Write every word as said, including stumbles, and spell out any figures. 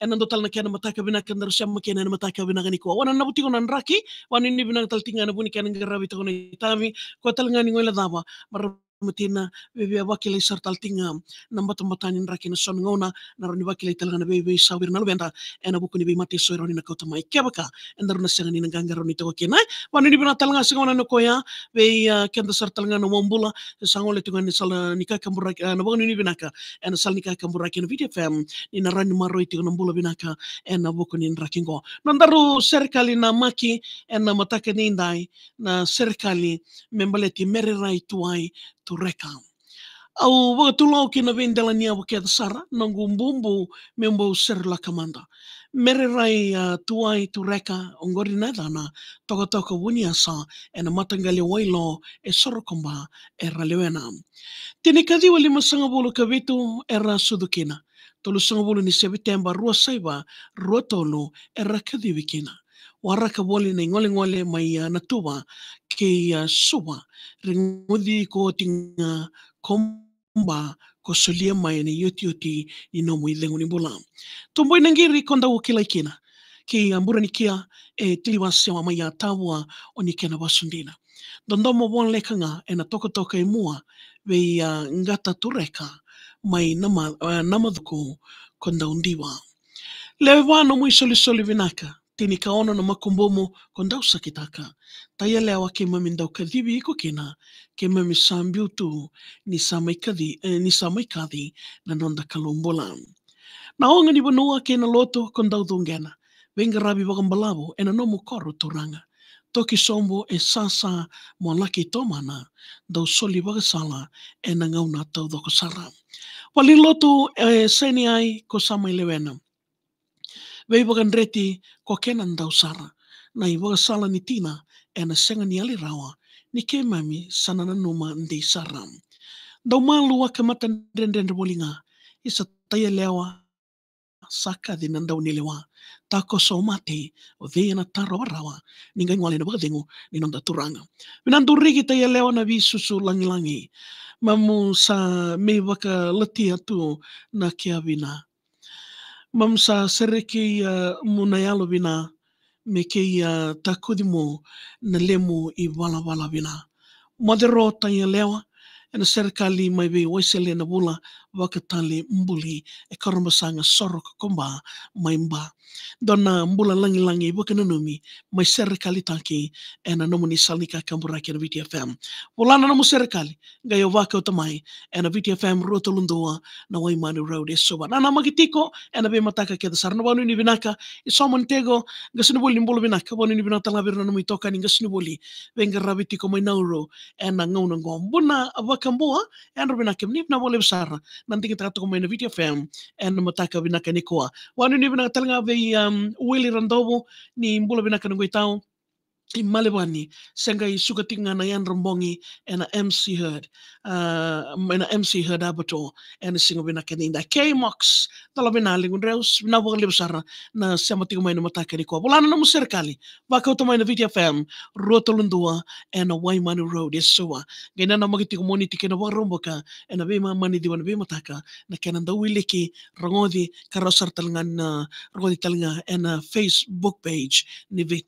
ena dua tale na kena mataka vinaka daru sema kina ena mataka vinaka nikua. Au na navuci tiko na draki, vakanuinui vinaka tale tiko ga ena vuku ni kena qaravi tiko na itavi, koya tale ga ni Gole Cava, marama tina, via, via vakilai sara tale tiko ga na batabata ni draki ena so na gauna, na rawa ni vakilai tale ga na veiveisau vei ira na luveda ena vuku ni veimate eso e rawa ni na kauta mai. Kevaka edaru na sega ni na qaqarauni tiko kina. Vakanuinui vinaka tale ga se gauna na koya vei, ah, keda sara tale ga na wabula, sa gole tiko ga ena sala ni kakaburaki, ah, na vakanuinui vinaka ena sala ni kakaburaki ena Viti F M, ni na rawa ni maroroi tiko na bula vinaka ena vuku ni draki qo. Nodaru serekali na maki ena mataka ni dai, na serekali me baleti Mere Rai Tuai Tureka. Au vakatulou ki na veidela ni yavu kece sara, noqu bubu meu bau serelaka mada. Mere Rai, ah, Tuai Tureka, oqori na yacana, tokatoka Vuniasa, ena mataqali Wailo e Sorokoba era lewena. Tinikaciwa limasagavulu ka vitu era sucu kina. Tolusagavulu ni Seviteba rua saiva rua tolu era kacivi kina. Waraka voli na igolegole mai, ah, Natuva kei, ah, Suva. Reguci iko oti ga ko Ba, ko solia mai na iotioti ni nomu icegu ni bula. Tuboi na qiri ko dau kilai kina. Kei, ah, Buranikia e Tilivasewa mai, ah, Tavua, o ni kena vasu dina. Dodomo voleka ga ena tokatoka e mua vei, ah, Qata Tureka mai Nama, ah, Namacuku ko Daudiva. Lewe va nomu isolisoli vinaka, tinikaono na makubumu ko Dausakitaka. Tayalewa keimami dau kacivi iko kina, keimami sa biu tu ni sa mai kaci, eh, ni sa mai kaci na noda Kalou bula. Na oga ni vanua kei na lotu ko Daucuqena, veiqaravi vakabalavu ena nomu koro turaga. Toki sobu e sasa mo laki tomana, dau soli vakasala ena gauna taucoko sara. Valenilotu e Saineai ko sa mai lewena. Veivakadreti ko kena dau sara. Na ivakasala ni tina ena sega ni yali rawa, ni keimami sa na nanuma dei sara. Dau maluaka matadredredre voli ga, isa Tayalewa, sa kaci na daunilewa. Takoso mate, o cei ena tarova rawa, ni qai gole ena vakacegu ni noda turaga. Vinaduriki Tayalewa na veisusu lagilagi. Mamu sa mai vakalatia tu na kea vina. Mamu sa sereki, ah, mu na yalo vina, me kei, ah, takuci mu na lemu ivalavala vina. Moce ro Tayalewa, ena serekali mai vei Waisele na Vula Vakatale Buli, e Korobasaga Sorokoba mai Ba. Dua na bula lagilagi vakananumi mai serekalitaki ena nomuni sala ni kakaburaki ena Viti F M. Vola na nomu serekali, qai o vakauta mai ena Viti F M rua tolu dua na Waimanu Road e Suva. Na namaki tiko ena veimataka kece sara, na vakanuinui vinaka i Solomon Tego, qasenivuli ni bula vinaka, vakanuinui vinaka tale ga vei ira na nomu itokani qasenivuli veiqaravi tiko mai Nauru ena gauna qo. Buna Vakabua, yadra vinaka, ni vinaka vakalevu sara na digitaka tiko mai na Viti F M ena mataka vinaka nikua. Vakanuinui vinaka tale ga vei, um, Willy Radovu, ni bula vinaka na qo i tau. I Malevani, se qai suka tiko ga na yadra bogi ena M C Hurd, ah, ena M C Hurd Abattoir ena siga vinaka nida. K Mox, dala vina Ligu Dreus, vinaka vakalevu sara na sema tiko mai na mataka nikua. Vola na nomu serekali, vakauta mai na Viti F M rua tolu dua ena Waimanu Road e Suva. Qai nanamaki tiko Moniti kei na Vakaraubuka ena veimama ni ciwa na veimataka na kena dau wiliki, rogoci, ka rawa sara tale ga na rogoci tale ga ena Facebook page ni Viti